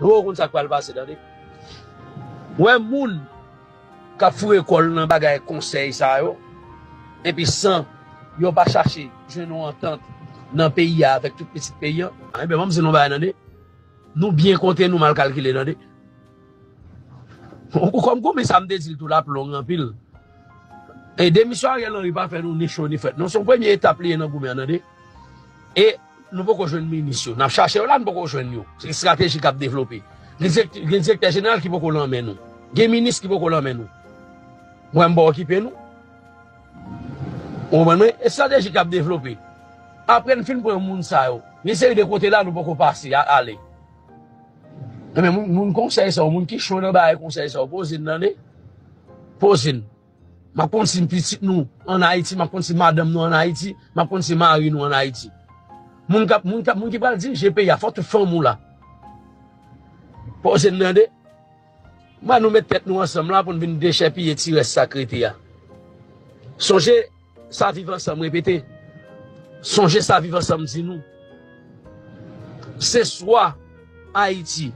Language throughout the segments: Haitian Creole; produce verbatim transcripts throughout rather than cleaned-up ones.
Nou poko konn sa k pral pase, tande. Wè moun k ap foure kò l nan bagay konsèy sa yo, epi san yo pa chache jwenn yon antant nan peyi a avèk tout pitit peyi an. Enben, ban m di nou bagay, tande. Nou byen konte, nou mal kalkile, tande. Kòm kòm sa m te di l tou la ap long anpil. E demisyon Ariel Henry pa fè nou ni cho ni frèt. Non, se yon premye etap li ye nan goumen an, tande. E nou poko jwenn minis yo. N ap chache yo la, nou poko jwenn yo. Se estrateji k ap devlope. Gen dirèk-, gen direktè jeneral ki poko nan men nou. Gen minis ki poko nan men nou. Mwen, m pa okipe nou. Ou konprann mwen? Estrateji k ap devlope. Apre n fin pran moun sa yo, gen seri de kote la nou poko pase a, ale. Enben, moun, moun konsèy sa yo, moun ki cho nan bagay konsèy sa yo, poze n, tande. Poze n. M ap konn si pitit nou ann Ayiti, m ap konn si madanm nou ann Ayiti, m ap konn si mari nou ann Ayiti. Moun k ap, moun k ap, moun ki pral dirije peyi a, fò tout fanmi w la. Poze n, tande. Mwen, nou met tèt nou ansanm la pou n vin dechèpiye ti rès sa k rete a. Sonje sa Viv Ansanm repete. Sonje sa Viv Ansanm di nou. Se swa Ayiti,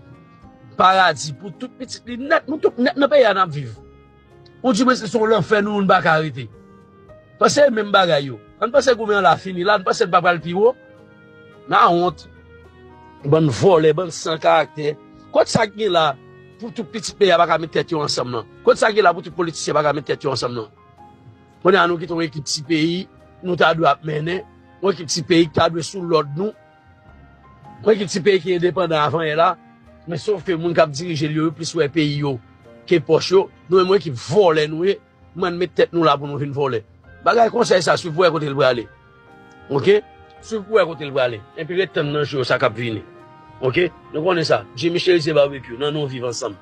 paradi pou tout pitit li nèt, nou tout nèt nan peyi a n ap viv. Ou di mwen se yon lanfè nou, nou pa ka rete. Panse menm bagay yo. Ann panse goumen an la fini la, ann panse n pa pral pi wo. Nan wont. Bann vòlè, bann san karaktè. Kot sa k gen la pou tout pitit peyi a pa ka met tèt yo ansanm nan? Kot sa k gen la pou tout politisyen pa ka met tèt yo ansanm nan? Kounye a nou kite yon ekip ti peyi, nou ta dwe ap mennen, yon ekip ti peyi ki ta dwe sou lòd nou, yon ekip ti peyi ki endepandan avan yè la, men sof ke moun k ap dirije l yo, yo plis wè peyi yo ke pòch yo, nou menm yon ekip vòlè nou ye, mwen met tèt nou la pou nou vin vòlè. Bagay konsèy sa, swiv pou wè kote l prale. Oke? Swiv pou wè kote l prale. Epi ret tann nan jou sa k ap vini. Oke? Nou konnen sa. Jimmy Cherizier Barbecue, nan nou viv ansanm.